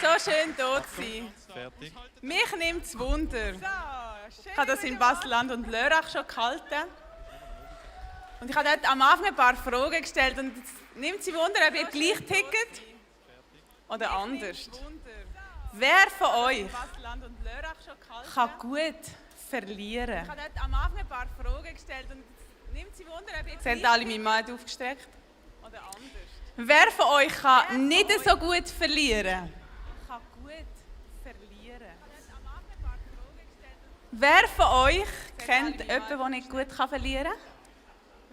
So schön dort zu sein. Fertig. Mich nimmt es Wunder. Ich habe das in Basel-Land und Lörrach schon gehalten. Und ich habe dort am Anfang ein paar Fragen gestellt und es nimmt sie Wunder, ob ihr gleich tickt oder anders. Wer von euch kann gut verlieren? Ich habe dort am Anfang ein paar Fragen gestellt und es nimmt sie Wunder, ob ihr gleich alle meine Mann aufgestreckt oder anders. Wer von euch kann nicht so gut verlieren? Kann gut verlieren. Wer von euch kennt jemanden, der nicht gut verlieren kann?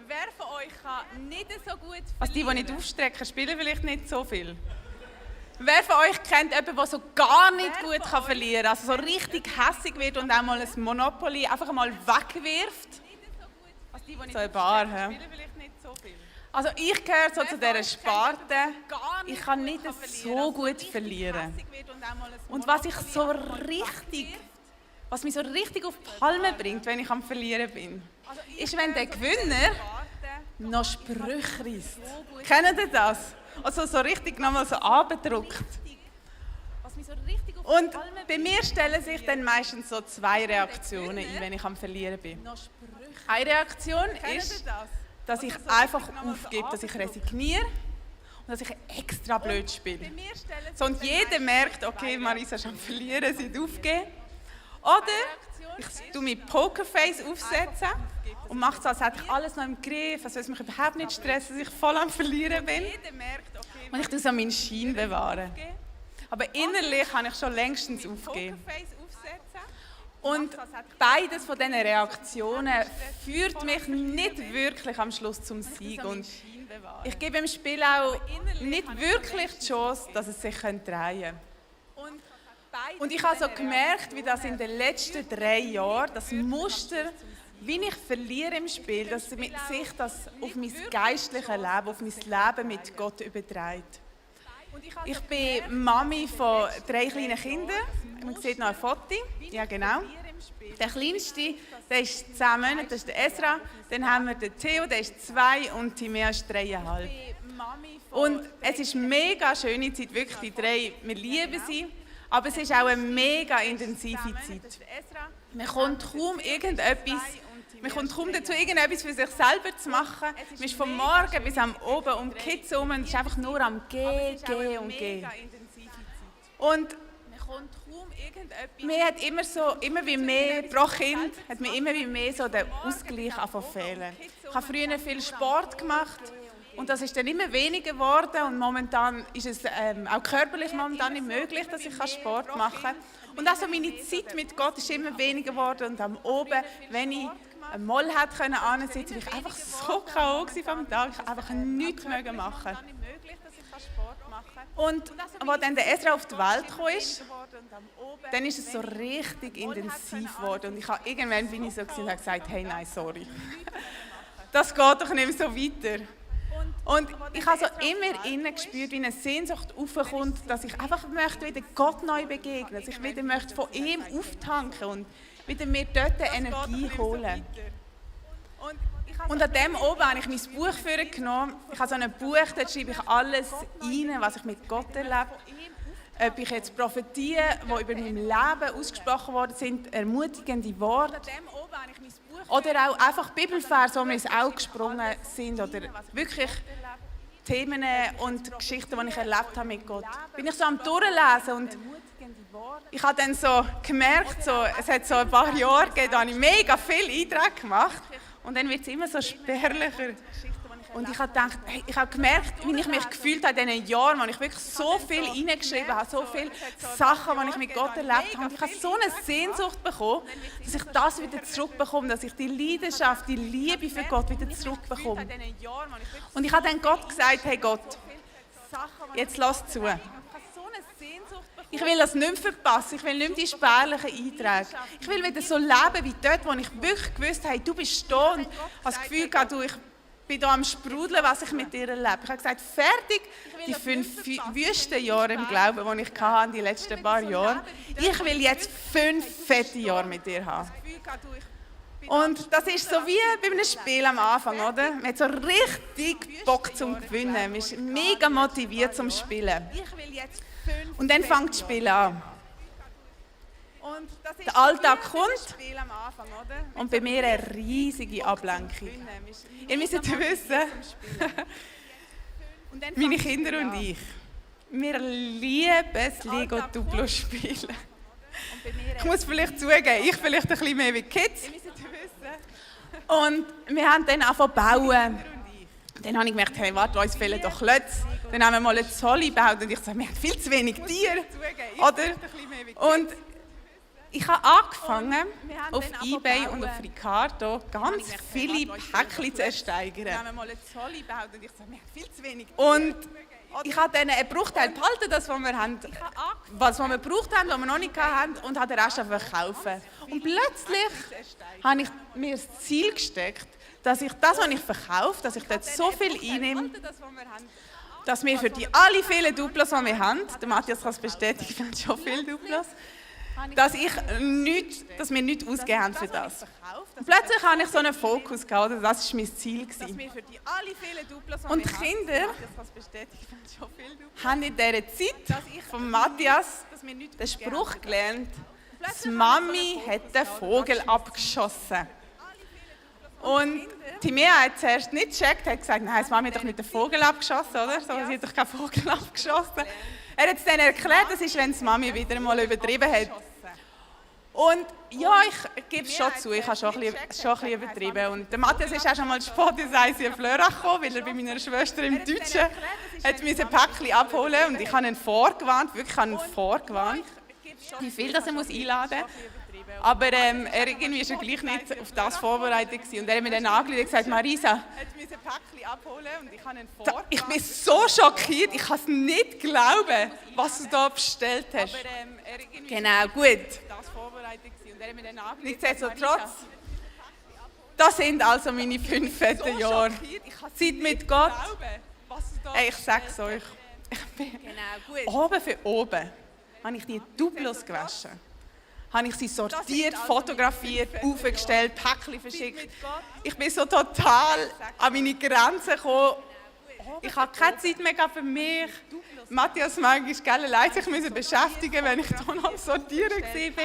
Wer von euch kann nicht so gut verlieren? Also die nicht aufstrecken, spielen vielleicht nicht so viel. Wer von euch kennt jemanden, der so gar nicht gut verlieren kann? Also so richtig hässig wird und auch mal ein Monopoly einfach mal wegwirft? So ein Bar, ja. Also ich gehöre so zu dieser Sparte, ich kann nicht so gut verlieren. Und was mich so richtig auf die Palme bringt, wenn ich am Verlieren bin, ist, wenn der Gewinner noch Sprüche reisst. Kennt ihr das? Also so richtig nochmal so abgedruckt. Und bei mir stellen sich dann meistens so zwei Reaktionen ein, wenn ich am Verlieren bin. Eine Reaktion ist, dass ich einfach aufgebe, dass ich resigniere und dass ich extra blöd spiele. So, und jeder merkt, okay, Marisa ist am Verlieren, sie hat aufgegeben. Oder ich tue mein Pokerface aufsetzen und mache es, als hätte ich alles noch im Griff, als würde es mich überhaupt nicht stressen, dass ich voll am Verlieren bin. Und ich tue so meinen Schein bewahren. Aber innerlich habe ich schon längstens aufgegeben. Und beides von diesen Reaktionen führt mich nicht wirklich am Schluss zum Sieg. Und ich gebe im Spiel auch nicht wirklich die Chance, dass es sich drehen könnte. Und ich habe so gemerkt, wie das in den letzten 3 Jahren, das Muster, wie ich verliere im Spiel, dass sich das auf mein geistliches Leben, auf mein Leben mit Gott überträgt. Ich bin Mami von 3 kleinen Kindern. Man sieht noch ein Foto. Ja, genau. Der Kleinste, der ist 10 Monate, das ist der Ezra. Dann haben wir den Theo, der ist 2 und Timea ist 3,5. Und es ist eine mega schöne Zeit, wirklich die 3, wir lieben sie. Aber es ist auch eine mega intensive Zeit. Man kommt kaum dazu, irgendetwas für sich selber zu machen. Man ist vom Morgen bis am Oben um die Kids herum und ist einfach nur am Gehen. Und man hat immer wie mehr pro Kind, hat man immer wie mehr so den Ausgleich fehlen. Ich habe früher viel Sport gemacht. Und das ist dann immer weniger geworden und momentan ist es auch körperlich momentan nicht möglich, dass ich Sport machen kann. Und also meine Zeit mit Gott ist immer weniger geworden und am Oben, wenn ich einmal hätte ansitzen können, war ich einfach so K.O. vom Tag, ich einfach nichts mehr machen. Und als dann der Ezra auf die Welt kam, dann ist es so richtig intensiv geworden und irgendwann bin ich so und habe gesagt, hey, nein, sorry. Das geht doch nicht mehr so weiter. Und ich habe so immer innen gespürt, wie eine Sehnsucht aufkommt, dass ich einfach möchte wieder Gott neu begegnen, dass ich wieder möchte von ihm auftanken und wieder mir dort Energie holen. Und an dem oben habe ich mein Buch vorgenommen. Ich habe so ein Buch, da schreibe ich alles rein, was ich mit Gott erlebe. Ob ich jetzt Prophetien, die über mein Leben ausgesprochen worden sind, ermutigende Worte. Oder auch einfach Bibelverse, die mir ins Auge gesprungen sind. Oder wirklich Themen und Geschichten, die ich erlebt habe mit Gott. Bin ich so am Durchlesen und ich habe dann so gemerkt, es hat so ein paar Jahre gegeben, da habe ich mega viel Einträge gemacht. Und dann wird es immer so spärlicher. Und ich habe gedacht, ich habe gemerkt, wie ich mich gefühlt habe in diesen Jahren, wo ich wirklich so viel reingeschrieben habe, so viele Sachen, die ich mit Gott erlebt habe. Und ich habe so eine Sehnsucht bekommen, dass ich das wieder zurückbekomme, dass ich die Leidenschaft, die Liebe für Gott wieder zurückbekomme. Und ich habe dann Gott gesagt, hey Gott, jetzt lass zu. Ich will das nicht mehr verpassen, ich will nicht mehr die spärlichen Einträge. Ich will wieder so leben wie dort, wo ich wirklich gewusst habe, hey, du bist da und habe das Gefühl gehabt, ich bin hier am Sprudeln, was ich mit dir erlebe. Ich habe gesagt, fertig, die 5 Wüstenjahre im Glauben, die ich hatte, die letzten paar Jahre. Ich will jetzt 5 fette Jahre mit dir haben. Und das ist so wie bei einem Spiel am Anfang, oder? Man hat so richtig Bock zum Gewinnen. Man ist mega motiviert zum Spielen. Und dann fängt das Spiel an. Der Alltag kommt und bei mir eine riesige Ablenkung. Ihr müsst wissen, meine Kinder und ich, wir lieben es, Lego Duplo spielen. Ich muss vielleicht zugeben, ich vielleicht ein bisschen mehr wie die Kids. Und wir haben dann angefangen zu bauen. Dann habe ich gemerkt, hey, warte, uns fehlen doch Klötze. Dann haben wir mal eine Zolle gebaut und ich sage, wir haben viel zu wenig Tiere. Oder? Und ich habe angefangen, auf eBay und auf Ricardo ganz viele Päckchen zu ersteigern. Und ich habe dann einen Bruchteil behalten, das, was wir haben, was wir gebraucht haben, was wir noch nicht hatten, und habe den Rest einfach verkaufen. Und plötzlich habe ich mir das Ziel gesteckt, dass ich das, was ich verkaufe, dass ich dort so viel einnehme, dass wir für die alle vielen Duplos, die wir haben, der Matthias kann es bestätigen, wir haben schon viele Duplos, dass wir nichts ausgegeben haben für das. Und plötzlich hatte ich so einen Fokus gehabt, oder? Das war mein Ziel. Und die Kinder haben in dieser Zeit von Matthias den Spruch gelernt, die Mami hat den Vogel abgeschossen. Und Timea hat zuerst nicht gecheckt, hat gesagt, nein, die Mami hat doch nicht den Vogel abgeschossen, oder? So, sie hat doch keinen Vogel abgeschossen. Er hat es dann erklärt, das ist, wenn die Mami wieder einmal übertrieben hat. Und ja, ich gebe es schon zu, ich habe schon ein bisschen übertrieben. Und der Matthias ist auch schon mal spät ins ICF Lörrach gekommen, weil er bei meiner Schwester im Deutschen hat ein Päckchen abholen musste. Und ich habe ihn vorgewarnt, wirklich habe ihn vorgewarnt, wie viel das er einladen muss. Aber er irgendwie ist gleich nicht auf das vorbereitet gewesen. Und er hat mir dann angerufen und gesagt, Marisa, ich bin so schockiert, ich kann es nicht glauben, was du da bestellt hast. Genau, gut. Nichtsdestotrotz, das sind also meine 5 fetten Jahre. Zeit mit Gott. Hey, ich sage es euch, ich bin oben für oben, habe ich die Duplos gewaschen. Habe ich sie sortiert, fotografiert, aufgestellt, Päckchen verschickt. Ich bin so total an meine Grenzen gekommen. Ich habe keine Zeit mehr für mich. Matthias manchmal leid sich beschäftigen, wenn ich hier noch am Sortieren war.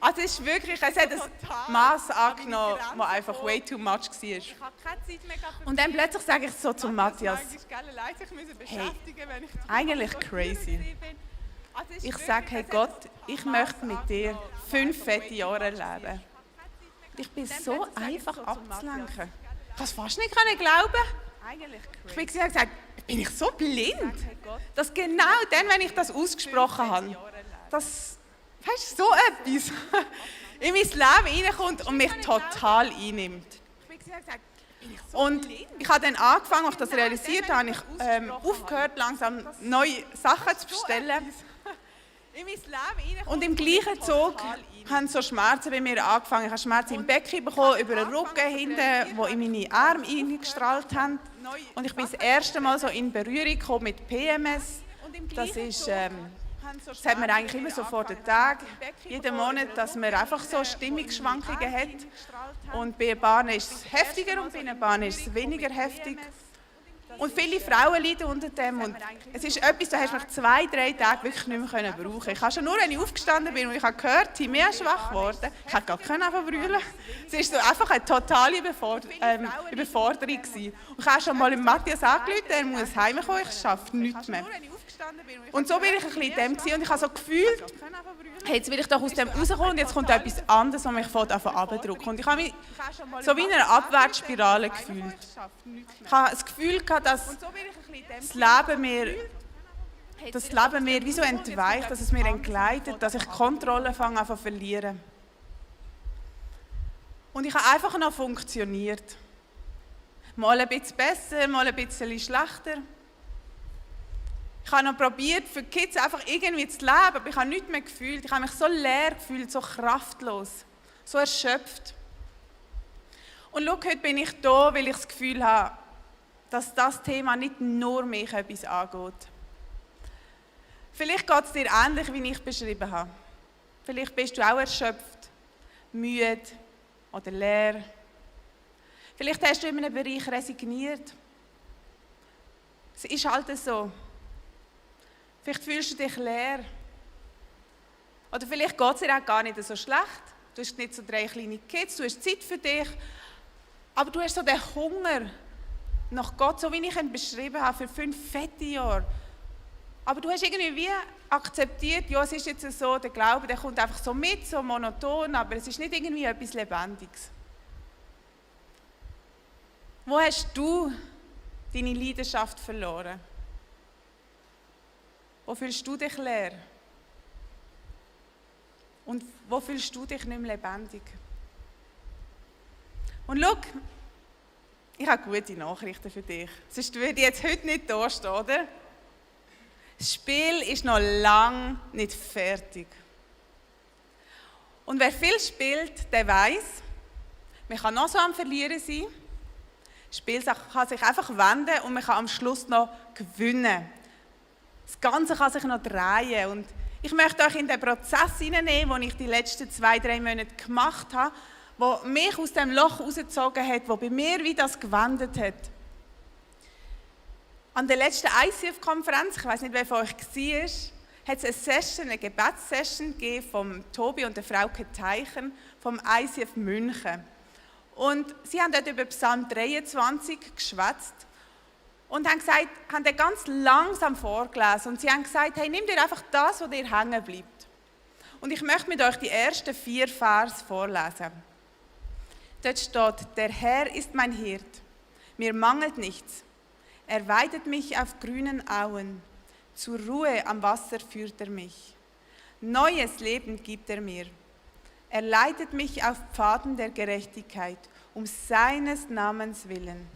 Also es ist wirklich, es hat ein Maß angenommen, das einfach way too much war. Und dann plötzlich sage ich so zu Matthias, hey, eigentlich crazy. Ich sage, hey Gott, ich möchte mit dir 5 fette Jahre leben. Ich bin so einfach abzulenken. Ich kann es fast nicht glauben. Ich bin gesagt, bin ich so blind, dass genau dann, wenn ich das ausgesprochen habe, dass, weißt du, so etwas in mein Leben reinkommt und mich total einnimmt. Und ich habe dann angefangen, als ich das realisiert habe, habe ich aufgehört, langsam neue Sachen zu bestellen. Und im gleichen Zug haben so Schmerzen bei mir angefangen. Ich habe Schmerzen im Becken bekommen, über den Rücken hinten, die in meine Arme eingestrahlt haben. Und ich bin das erste Mal so in Berührung gekommen mit PMS. Das hat man eigentlich immer so vor den Tag, jeden Monat, dass man einfach so Stimmungsschwankungen hat. Und bei ein paar ist es heftiger und bei ein paar ist es weniger heftig. Und viele Frauen leiden unter dem. Und es ist etwas, da hast du nach 2-3 Tagen wirklich nicht mehr brauchen. Ich habe schon nur, wenn ich aufgestanden bin und ich habe gehört, Timea ist schwach geworden, ich konnte gar nicht brüllen. Es war so einfach eine totale Überforderung gewesen. Und ich habe schon mal Matthias angerufen, er muss heimkommen, ich schaffe nichts mehr. Und so bin ich ein bisschen in dem gewesen. Und ich habe so gefühlt, hey, jetzt will ich doch aus dem rauskommen und jetzt kommt etwas anderes, das mich abdrücken. Und ich habe mich so wie in einer Abwärtsspirale gefühlt. Ich habe das Gefühl gehabt, dass das Leben mir wie so entweicht, dass es mir entgleitet, dass ich die Kontrolle anfange zu verlieren. Und ich habe einfach noch funktioniert. Mal ein bisschen besser, mal ein bisschen schlechter. Ich habe noch probiert, für die Kids einfach irgendwie zu leben, aber ich habe nichts mehr gefühlt. Ich habe mich so leer gefühlt, so kraftlos, so erschöpft. Und schau, heute bin ich da, weil ich das Gefühl habe, dass das Thema nicht nur mich etwas angeht. Vielleicht geht es dir ähnlich, wie ich beschrieben habe. Vielleicht bist du auch erschöpft, müde oder leer. Vielleicht hast du in einem Bereich resigniert. Es ist halt so. Vielleicht fühlst du dich leer. Oder vielleicht geht es dir auch gar nicht so schlecht. Du hast nicht so 3 kleine Kids, du hast Zeit für dich. Aber du hast so den Hunger nach Gott, so wie ich ihn beschrieben habe, für 5 fette Jahre. Aber du hast irgendwie wie akzeptiert, ja, es ist jetzt so, der Glaube, der kommt einfach so mit, so monoton, aber es ist nicht irgendwie etwas Lebendiges. Wo hast du deine Leidenschaft verloren? Wo fühlst du dich leer? Und wo fühlst du dich nicht mehr lebendig? Und schau, ich habe gute Nachrichten für dich. Sonst würde ich jetzt heute nicht da stehen, oder? Das Spiel ist noch lange nicht fertig. Und wer viel spielt, der weiß, man kann noch so am Verlieren sein. Das Spiel kann sich einfach wenden und man kann am Schluss noch gewinnen. Das Ganze kann sich noch drehen. Und ich möchte euch in den Prozess hineinnehmen, den ich die letzten 2-3 Monate gemacht habe, der mich aus dem Loch herausgezogen hat, der bei mir wie das gewendet hat. An der letzten ICF-Konferenz, ich weiß nicht, wer von euch war, hat es eine Gebetssession gegeben von Tobi und der Frauke Teichen vom ICF München. Und sie haben dort über Psalm 23 geschwätzt und haben den ganz langsam vorgelesen. Und sie haben gesagt, hey, nimm dir einfach das, was dir hängen bleibt. Und ich möchte mit euch die ersten 4 Verse vorlesen. Dort steht, der Herr ist mein Hirt, mir mangelt nichts. Er weidet mich auf grünen Auen, zur Ruhe am Wasser führt er mich. Neues Leben gibt er mir. Er leitet mich auf Pfaden der Gerechtigkeit, um seines Namens willen.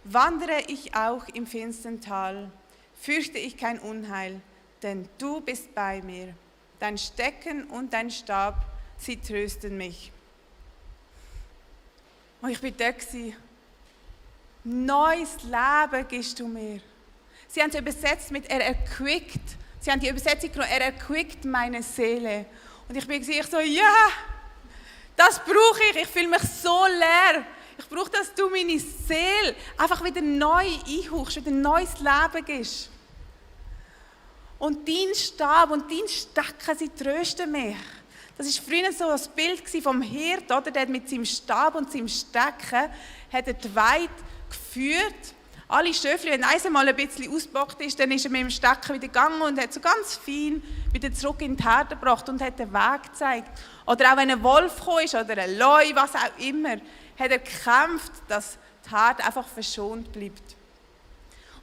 Wandere ich auch im finstern Tal, fürchte ich kein Unheil, denn du bist bei mir. Dein Stecken und dein Stab, sie trösten mich. Und ich war dort. Neues Leben gibst du mir. Sie haben es übersetzt mit er erquickt. Sie haben die Übersetzung genommen, er erquickt meine Seele. Und ich bin so, ja, das brauche ich. Ich fühle mich so leer. Ich brauche, dass du meine Seele einfach wieder neu einhauchst, wieder ein neues Leben gibst. Und dein Stab und dein Stecken, sie trösten mich. Das war früher so ein Bild vom Hirt, oder? Der hat mit seinem Stab und seinem Stecken hat er die Weide geführt. Alle Schöfli, wenn eins einmal ein bisschen ausgebockt ist, dann ist er mit dem Stecken wieder gegangen und hat so ganz fein wieder zurück in die Herde gebracht und hat den Weg gezeigt. Oder auch wenn ein Wolf gekommen ist oder ein Leu, was auch immer, hat er gekämpft, dass die Herde einfach verschont bleibt.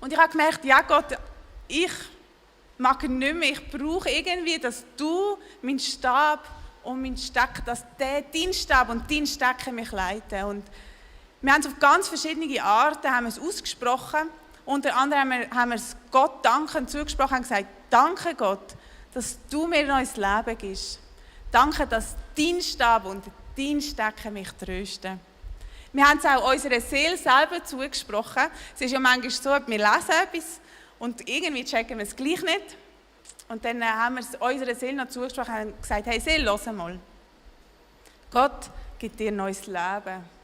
Und ich habe gemerkt, ja Gott, ich mag nicht mehr, ich brauche irgendwie, dass du meinen Stab und meinen Stecken, dass dein Stab und dein Stecken mich leiten. Und wir haben es auf ganz verschiedene Arten haben wir es ausgesprochen. Unter anderem haben wir es Gott dankend zugesprochen und gesagt, danke Gott, dass du mir ein neues Leben gibst. Danke, dass dein Stab und dein Stecken mich trösten. Wir haben es auch unserer Seele selber zugesprochen. Es ist ja manchmal so, wir lesen etwas und irgendwie checken wir es gleich nicht. Und dann haben wir es unserer Seele noch zugesprochen und gesagt, hey Seele, hör mal. Gott gibt dir ein neues Leben.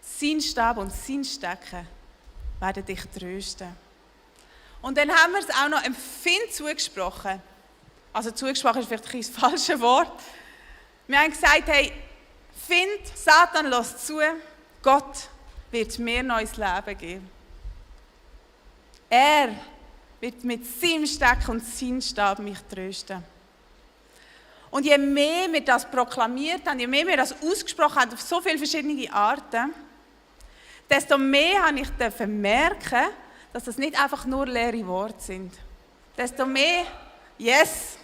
Sein Stab und sein Stecken werden dich trösten. Und dann haben wir es auch noch dem Finn zugesprochen. Also zugesprochen ist vielleicht ein falsches Wort. Wir haben gesagt, hey, Finn, Satan, lass zu, Gott wird mir ein neues Leben geben. Er wird mit seinem Stecken und seinem Stab mich trösten. Und je mehr wir das proklamiert haben, je mehr wir das ausgesprochen haben, auf so viele verschiedene Arten, desto mehr habe ich merken, dass das nicht einfach nur leere Worte sind. Desto mehr, yes,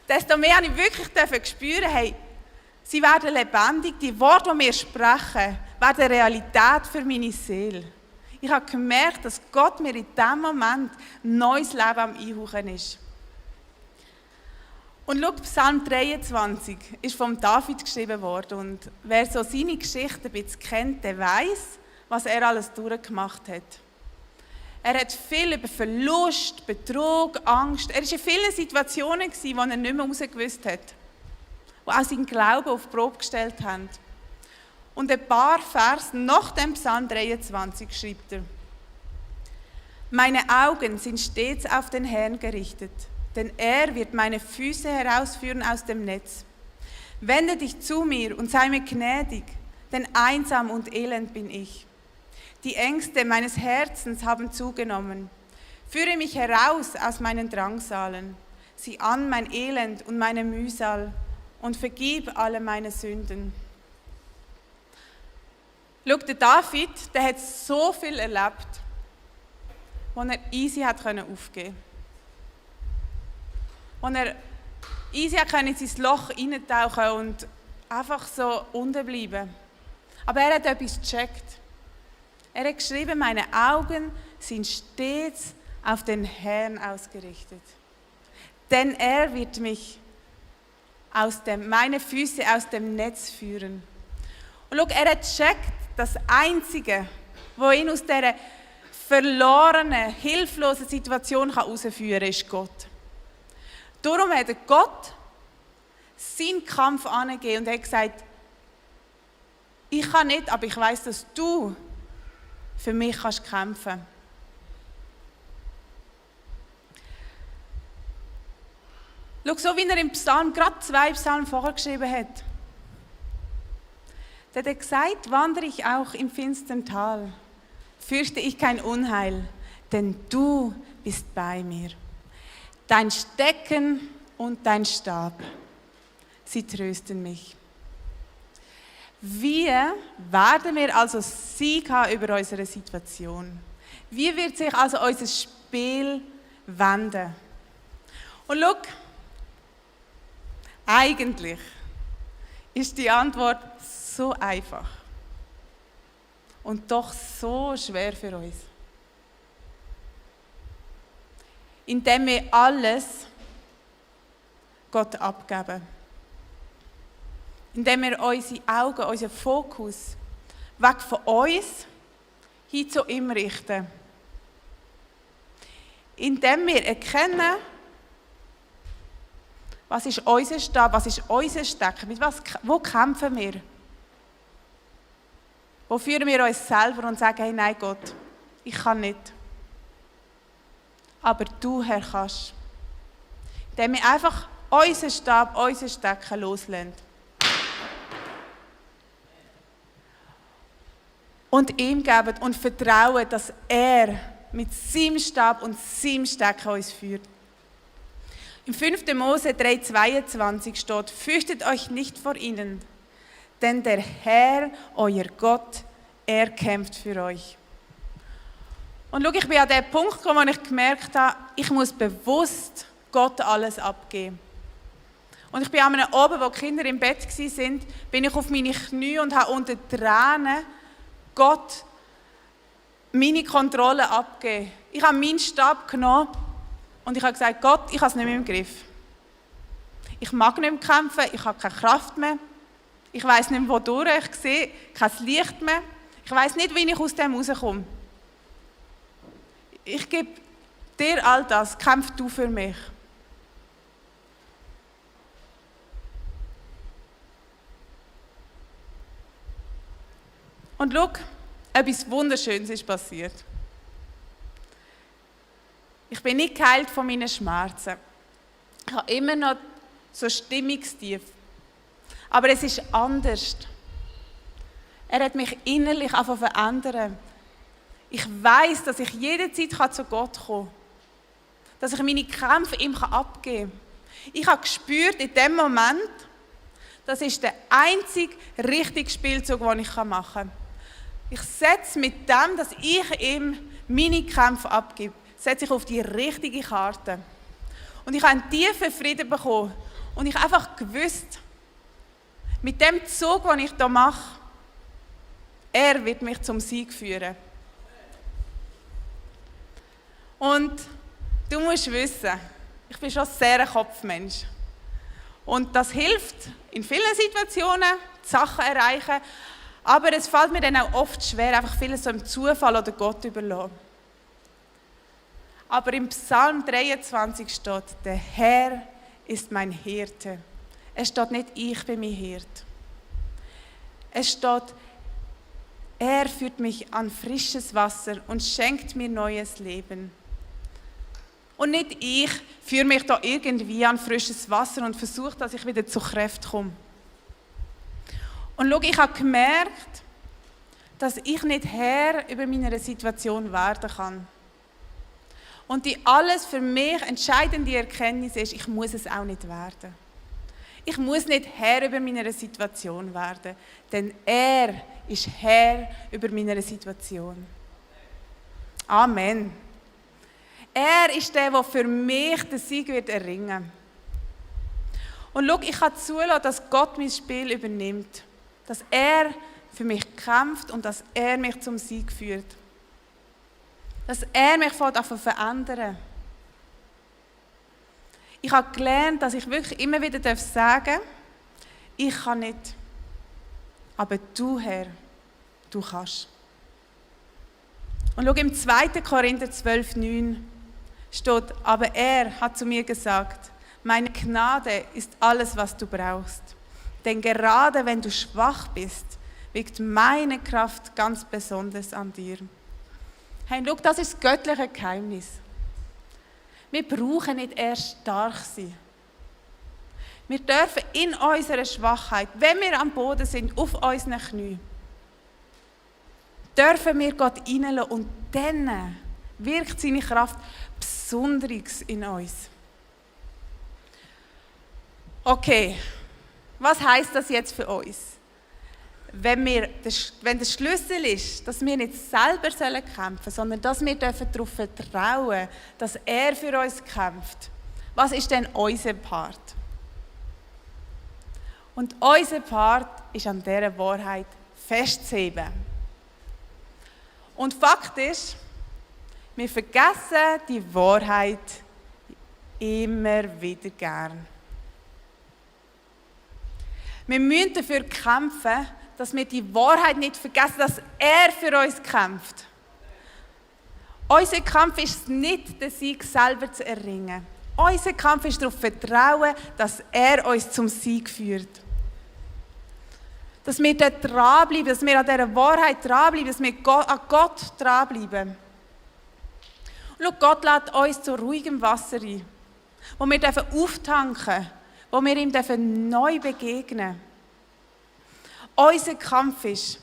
desto mehr habe ich wirklich spüren, hey, sie werden lebendig, die Worte, die wir sprechen, werden Realität für meine Seele. Ich habe gemerkt, dass Gott mir in diesem Moment ein neues Leben am Einhauchen ist. Und schau, Psalm 23 ist von David geschrieben worden. Und wer so seine Geschichte ein bisschen kennt, der weiss, was er alles durchgemacht hat. Er hat viel über Verlust, Betrug, Angst. Er war in vielen Situationen, wo er nicht mehr rausgewusst hat. Wo die auch seinen Glauben auf die Probe gestellt haben. Und ein paar Vers nach dem Psalm 23 schreibt er: Meine Augen sind stets auf den Herrn gerichtet, denn er wird meine Füße herausführen aus dem Netz. Wende dich zu mir und sei mir gnädig, denn einsam und elend bin ich. Die Ängste meines Herzens haben zugenommen. Führe mich heraus aus meinen Drangsalen. Sieh an mein Elend und meine Mühsal und vergib alle meine Sünden. Schau, der David, der hat so viel erlebt, wo er easy hat aufgeben konnte. Wo er easy in sein Loch hineintauchen und einfach so unten bleiben. Aber er hat etwas gecheckt. Er hat geschrieben, meine Augen sind stets auf den Herrn ausgerichtet. Denn er wird mich meine Füße aus dem Netz führen. Und schau, er hat gecheckt, das Einzige, was ihn aus dieser verlorenen, hilflosen Situation herausführen kann, ist Gott. Darum hat er Gott seinen Kampf angegeben und hat gesagt, ich kann nicht, aber ich weiß, dass du für mich kämpfen kannst. Schau, so wie er im Psalm, gerade 2 Psalmen vorher geschrieben hat. Der hat gesagt, wandere ich auch im finstern Tal, fürchte ich kein Unheil, denn du bist bei mir. Dein Stecken und dein Stab, sie trösten mich. Wie werden wir also Sieg haben über unsere Situation? Wie wird sich also unser Spiel wenden? Und schau, eigentlich ist die Antwort so einfach und doch so schwer für uns. Indem wir alles Gott abgeben. Indem wir unsere Augen, unseren Fokus weg von uns hin zu ihm richten. Indem wir erkennen, was ist unser Stab, was ist unser Stecken, wo kämpfen wir? Wo führen wir uns selber und sagen, hey, nein Gott, ich kann nicht. Aber du, Herr, kannst. Indem wir einfach unseren Stab, unseren Stecken loslassen. Und ihm geben und vertrauen, dass er mit seinem Stab und seinem Stecken uns führt. Im 5. Mose 3,22 steht, fürchtet euch nicht vor ihnen, denn der Herr, euer Gott, er kämpft für euch. Und schau, ich bin an den Punkt gekommen, wo ich gemerkt habe, ich muss bewusst Gott alles abgeben. Und ich bin an einem Abend, wo die Kinder im Bett waren, bin ich auf meine Knie und habe unter Tränen Gott meine Kontrolle abgegeben. Ich habe meinen Stab genommen und ich habe gesagt, Gott, ich habe es nicht mehr im Griff. Ich mag nicht mehr kämpfen, ich habe keine Kraft mehr. Ich weiss nicht mehr, wodurch, ich sehe kein Licht mehr. Ich weiss nicht, wie ich aus dem rauskomme. Ich gebe dir all das, kämpf du für mich. Und schau, etwas Wunderschönes ist passiert. Ich bin nicht geheilt von meinen Schmerzen. Ich habe immer noch so Stimmungstief. Aber es ist anders. Er hat mich innerlich verändern. Ich weiss, dass ich jederzeit zu Gott kommen kann. Dass ich meine Kämpfe ihm abgeben kann. Ich habe gespürt in dem Moment, das ist der einzige richtige Spielzug, den ich machen kann. Ich setze mit dem, dass ich ihm meine Kämpfe abgebe, setze ich auf die richtige Karte. Und ich habe einen tiefen Frieden bekommen. Und ich habe einfach gewusst, mit dem Zug, den ich hier mache, er wird mich zum Sieg führen. Und du musst wissen, ich bin schon sehr ein Kopfmensch. Und das hilft in vielen Situationen, die Sachen erreichen. Aber es fällt mir dann auch oft schwer, einfach vieles so im Zufall oder Gott überlassen. Aber im Psalm 23 steht, der Herr ist mein Hirte. Es steht nicht, ich bin mein Hirt. Es steht, er führt mich an frisches Wasser und schenkt mir neues Leben. Und nicht ich führe mich da irgendwie an frisches Wasser und versuche, dass ich wieder zu Kräften komme. Und schau, ich habe gemerkt, dass ich nicht Herr über meine Situation werden kann. Und die alles für mich entscheidende Erkenntnis ist, ich muss es auch nicht werden. Ich muss nicht Herr über meine Situation werden, denn er ist Herr über meine Situation. Amen. Er ist der für mich den Sieg wird erringen. Und schau, ich kann zulassen, dass Gott mein Spiel übernimmt. Dass er für mich kämpft und dass er mich zum Sieg führt. Dass er mich verändern. Ich habe gelernt, dass ich wirklich immer wieder sagen darf, ich kann nicht, aber du, Herr, du kannst. Und schau, im 2. Korinther 12,9 steht, aber er hat zu mir gesagt, meine Gnade ist alles, was du brauchst. Denn gerade wenn du schwach bist, wirkt meine Kraft ganz besonders an dir. Hey, schau, das ist das göttliche Geheimnis. Wir brauchen nicht erst stark sein. Wir dürfen in unserer Schwachheit, wenn wir am Boden sind, auf unseren Knien, dürfen wir Gott hineinlassen und dann wirkt seine Kraft Besonderes in uns. Okay, was heisst das jetzt für uns? Wenn der Schlüssel ist, dass wir nicht selber kämpfen sollen, sondern dass wir darauf vertrauen dürfen, dass er für uns kämpft. Was ist denn unser Part? Und unser Part ist an dieser Wahrheit festzuheben. Und Fakt ist, wir vergessen die Wahrheit immer wieder gern. Wir müssen dafür kämpfen, dass wir die Wahrheit nicht vergessen, dass er für uns kämpft. Unser Kampf ist nicht, den Sieg selber zu erringen. Unser Kampf ist darauf vertrauen, dass er uns zum Sieg führt. Dass wir dort dranbleiben, dass wir an dieser Wahrheit dranbleiben, dass wir an Gott dranbleiben. Und schau, Gott lädt uns zu ruhigem Wasser ein, wo wir auftanken dürfen, wo wir ihm neu begegnen dürfen. Unser Kampf ist,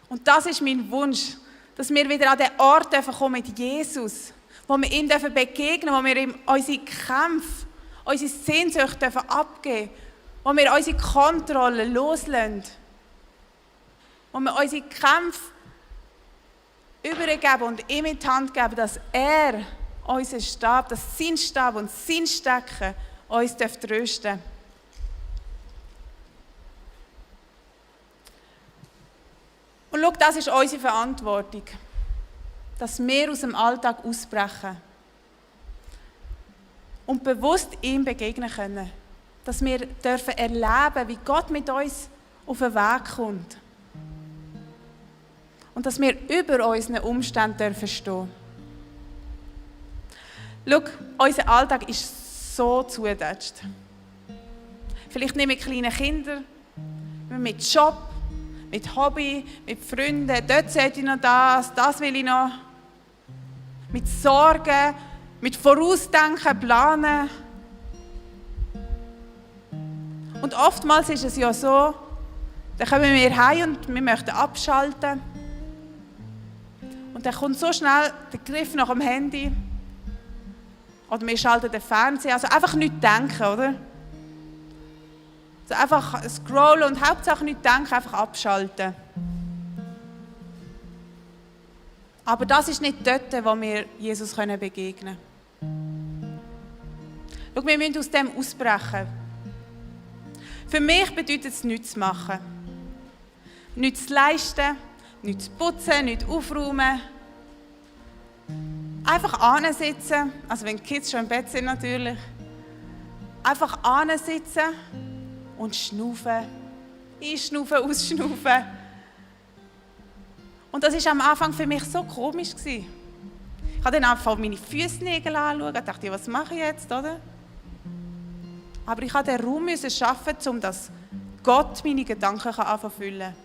und das ist mein Wunsch, dass wir wieder an den Ort kommen mit Jesus, wo wir ihm begegnen dürfen, wo wir ihm unsere Kämpfe, unsere Sehnsucht abgeben dürfen, wo wir unsere Kontrolle loslassen, wo wir unsere Kämpfe übergeben und ihm in die Hand geben, dass er unseren Stab, dass sein Stab und sein Stecken uns trösten darf. Und schau, das ist unsere Verantwortung, dass wir aus dem Alltag ausbrechen und bewusst ihm begegnen können. Dass wir dürfen erleben, wie Gott mit uns auf den Weg kommt. Und dass wir über unseren Umständen dürfen stehen. Schau, unser Alltag ist so zugedacht. Vielleicht nicht mit kleinen Kindern, mit Job, mit Hobby, mit Freunden. Dort sollte ich noch das will ich noch. Mit Sorgen, mit Vorausdenken, Planen. Und oftmals ist es ja so, dann kommen wir heim und wir möchten abschalten. Und dann kommt so schnell der Griff nach dem Handy. Oder wir schalten den Fernseher. Also einfach nicht denken, oder? Also einfach scrollen und Hauptsache nicht denken, einfach abschalten. Aber das ist nicht dort, wo wir Jesus begegnen können. Schau, wir müssen aus dem ausbrechen. Für mich bedeutet es, nichts zu machen. Nichts zu leisten, nichts zu putzen, nichts aufräumen. Einfach ansitzen, also wenn die Kids schon im Bett sind natürlich. Einfach ansitzen und schnaufen. Einschnaufen, ausschnaufen. Und das war am Anfang für mich so komisch. Ich habe dann einfach meine Fußnägel anschauen und dachte, was mache ich jetzt, oder? Aber ich musste den Raum schaffen, um dass Gott meine Gedanken anfangen zu füllen.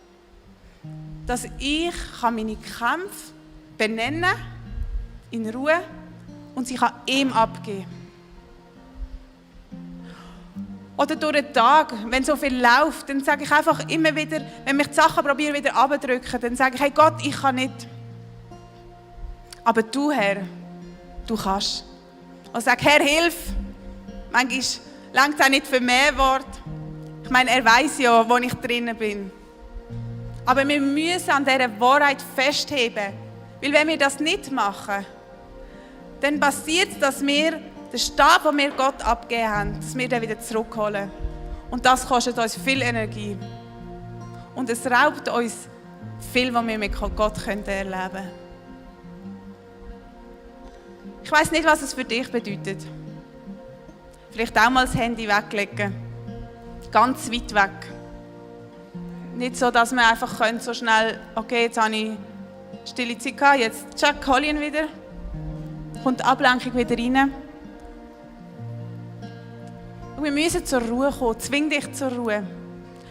Dass ich meine Kämpfe benennen kann, in Ruhe, und sie kann ihm abgeben. Oder durch den Tag, wenn so viel läuft, dann sage ich einfach immer wieder, wenn mich die Sachen probieren wieder runterzudrücken, dann sage ich, hey Gott, ich kann nicht. Aber du, Herr, du kannst. Und sage, Herr, hilf. Manchmal reicht es auch nicht für mehr Worte. Ich meine, er weiss ja, wo ich drinnen bin. Aber wir müssen an dieser Wahrheit festheben. Weil wenn wir das nicht machen, dann passiert es, dass wir den Stab, den wir Gott abgegeben haben, dass wir den wieder zurückholen. Und das kostet uns viel Energie. Und es raubt uns viel, was wir mit Gott erleben können. Ich weiss nicht, was es für dich bedeutet. Vielleicht auch mal das Handy weglegen. Ganz weit weg. Nicht so, dass wir einfach so schnell, okay, jetzt habe ich stille Zeit gehabt, jetzt check, hol ihn wieder. Kommt die Ablenkung wieder rein. Und wir müssen zur Ruhe kommen. Zwing dich zur Ruhe.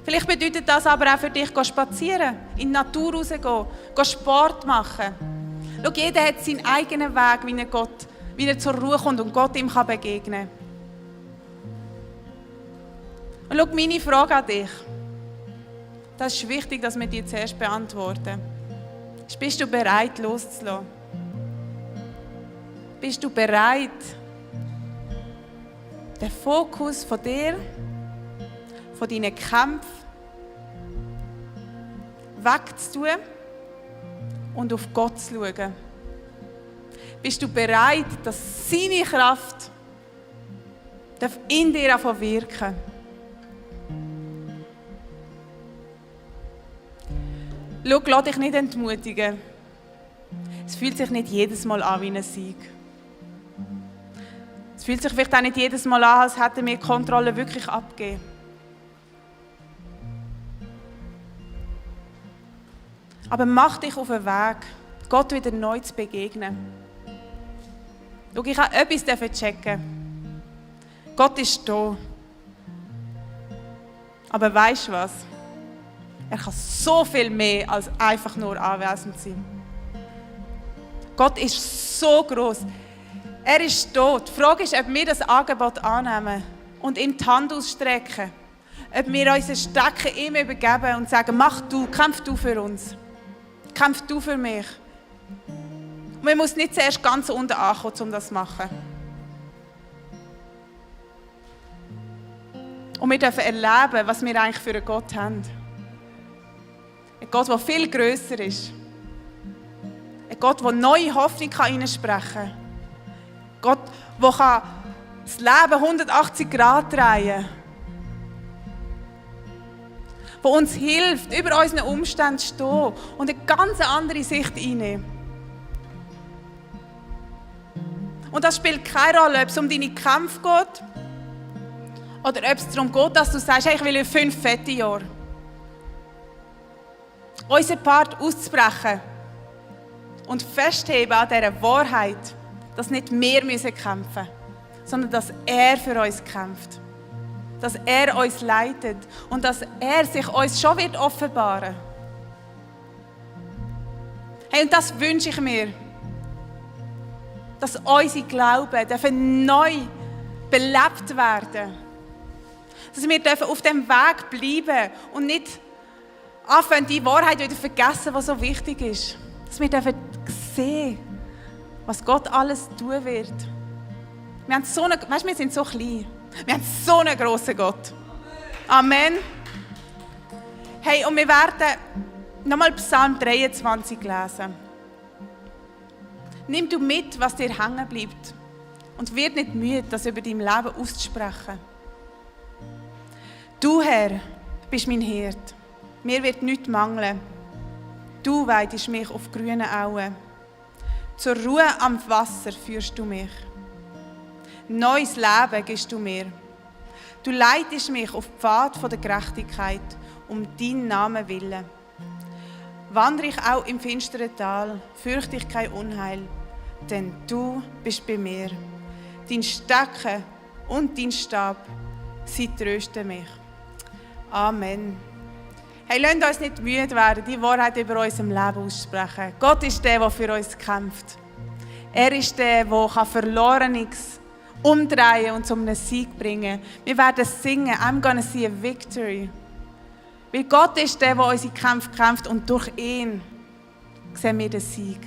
Vielleicht bedeutet das aber auch für dich, spazieren, in die Natur rausgehen, Sport machen. Schau, jeder hat seinen eigenen Weg, wie er zur Ruhe kommt und Gott ihm begegnen kann. Und schau, meine Frage an dich. Das ist wichtig, dass wir die zuerst beantworten. Bist du bereit, loszulassen? Bist du bereit, den Fokus von dir, von deinen Kämpfen wegzutun und auf Gott zu schauen? Bist du bereit, dass seine Kraft in dir wirken darf? Schau, lass dich nicht entmutigen. Es fühlt sich nicht jedes Mal an wie ein Sieg. Es fühlt sich vielleicht auch nicht jedes Mal an, als hätten wir die Kontrolle wirklich abgegeben. Aber mach dich auf den Weg, Gott wieder neu zu begegnen. Schau, ich habe etwas checken. Gott ist da. Aber weißt du was? Er kann so viel mehr als einfach nur anwesend sein. Gott ist so groß. Er ist da. Die Frage ist, ob wir das Angebot annehmen und ihm die Hand ausstrecken. Ob wir unsere Stecken ihm übergeben und sagen, mach du, kämpf du für uns. Kämpf du für mich. Und man muss nicht zuerst ganz unten ankommen, um das zu machen. Und wir dürfen erleben, was wir eigentlich für einen Gott haben. Ein Gott, der viel grösser ist. Ein Gott, der neue Hoffnung hineinsprechen kann. Gott, der das Leben 180 Grad drehen kann. Der uns hilft, über unseren Umständen zu stehen und eine ganz andere Sicht einnehmen. Und das spielt keine Rolle, ob es um deine Kämpfe geht oder ob es darum geht, dass du sagst, hey, ich will 5 fette Jahre. Unser Part auszubrechen und festheben an dieser Wahrheit, dass nicht wir kämpfen müssen, sondern dass er für uns kämpft. Dass er uns leitet und dass er sich uns schon wird offenbaren. Hey, und das wünsche ich mir. Dass unsere Glauben neu belebt werden. Dass wir auf dem Weg bleiben und nicht anfangen, die Wahrheit wieder vergessen, was so wichtig ist. Dass wir sehen, was Gott alles tun wird. Wir haben wir sind so klein. Wir haben so einen grossen Gott. Amen. Hey, und wir werden nochmal Psalm 23 lesen. Nimm du mit, was dir hängen bleibt. Und wird nicht müde, das über dein Leben auszusprechen. Du, Herr, bist mein Hirt. Mir wird nichts mangeln. Du weidest mich auf grünen Auen. Zur Ruhe am Wasser führst du mich. Neues Leben gibst du mir. Du leitest mich auf den Pfad der Gerechtigkeit, um deinen Namen willen. Wandere ich auch im finsteren Tal, fürchte ich kein Unheil, denn du bist bei mir. Dein Stecken und dein Stab, sie trösten mich. Amen. Hey, lasst uns nicht müde werden, die Wahrheit über unserem Leben aussprechen. Gott ist der für uns kämpft. Er ist der Verlorenes umdrehen und zu einem Sieg bringen. Wir werden singen, I'm gonna see a victory. Weil Gott ist der unsere Kämpfe kämpft und durch ihn sehen wir den Sieg.